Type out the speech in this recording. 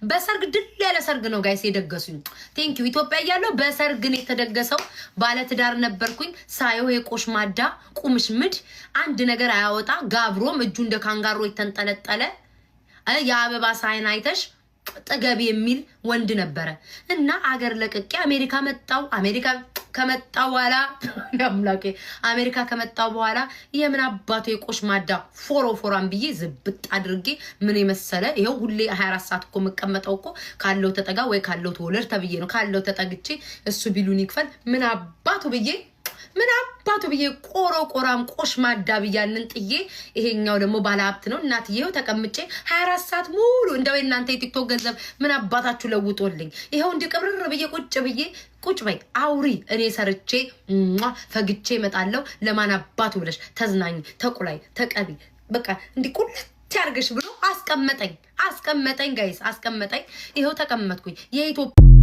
በሰርግ ድል ያለ ሰርግ ነው guys የደገሱኝ። Thank you። ኢትዮጵያ እያለሁ በሰርግ ነው የተደገሰው። ባለትዳር ነበርኩኝ። ሳየው የቆሽማዳ ቁምሽምድ አንድ ነገር አያወጣ፣ ጋብሮም እጁ እንደ ካንጋሮ የተንጠለጠለ፣ የአበባ ሳይን አይተሽ ጥገብ የሚል ወንድ ነበረ። እና አገር ለቅቄ አሜሪካ መጣው። አሜሪካ ከመጣው በኋላ፣ አምላኬ፣ አሜሪካ ከመጣው በኋላ የምን አባቱ የቆሽማዳ ፎሮ ፎራም ብዬ ዝብጥ አድርጌ ምን የመሰለ ይኸው ሁሌ 24 ሰዓት እኮ የምቀመጠው እኮ ካለው ተጠጋ ወይ ካለው ተወለድ ተብዬ ነው። ካለው ተጠግቼ እሱ ቢሉን ይክፈል ምን አባቱ ብዬ፣ ምን አባቱ ብዬ ቆሮ ቆራም ቆሽማዳ ብያንን ጥዬ ይሄኛው ደግሞ ባለሀብት ነው እናትዬው ተቀምጬ 24 ሰዓት ሙሉ። እንደው የእናንተ የቲክቶክ ገንዘብ ምን አባታችሁ ለውጦልኝ ይኸው እንዲህ ቅብርር ብዬ ቁጭ ብዬ፣ ቁጭ በይ አውሪ፣ እኔ ሰርቼ ፈግቼ እመጣለሁ። ለማን አባቱ ብለሽ ተዝናኝ፣ ተቁላይ፣ ተቀቢ፣ በቃ እንዲህ ቁልት ያርግሽ ብሎ አስቀመጠኝ፣ አስቀመጠኝ፣ guys አስቀመጠኝ። ይኸው ተቀመጥኩኝ። የኢትዮጵያ